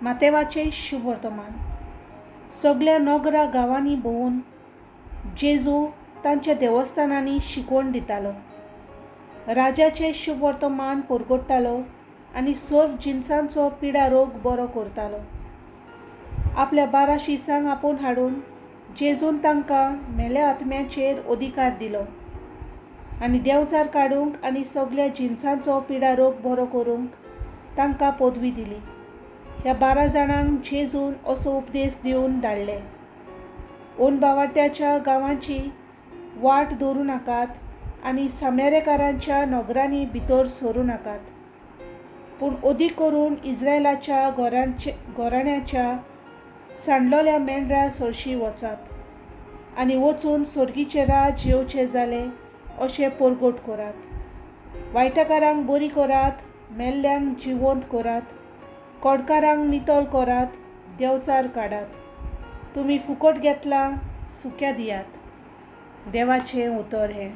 मातेवाचें शुभवर्तमान. सगल्या नगरा गांवांनी भोंवून जेजू तांच्या देवस्थानांनी शिकवण दितालो, राजाचें शुभवर्तमान परगट्टालो आनी सर्व जिनसांचो पिडा रोग बरो करतालो. आपल्या 12 शिसांक आपोवन हाडून जेजून तांकां मेल्या आत्म्याचेर अधिकार दिलो आनी देंवचार काडूंक आनी सगल्या जिनसांचो पिडा रोग बरो करूंक तांकां पदवी दिली. ह्या 12 जाणांक जेजून असो उपदेश दिवन धाडले, ओन बावाट्याच्या गांवांची वाट दवरूं नाकात आनी सामेरेकारांच्या नगरांनी भितर सरूं नाकात, पूण अदीक करून इस्रायलाच्या घराण्याच्या सांडलोल्या मेंढरा सरशी वचात आनी वचून सर्गीचें राज येवचें जालें अशें परगट करात. वायटकारांक बरी करात, मेल्ल्यांक जिवंत करात, कोडकारांक नितळ करात, देंवचार काडात. तुमी फुकट घेतला, फुक्या दियात. देवाचें उतर हें.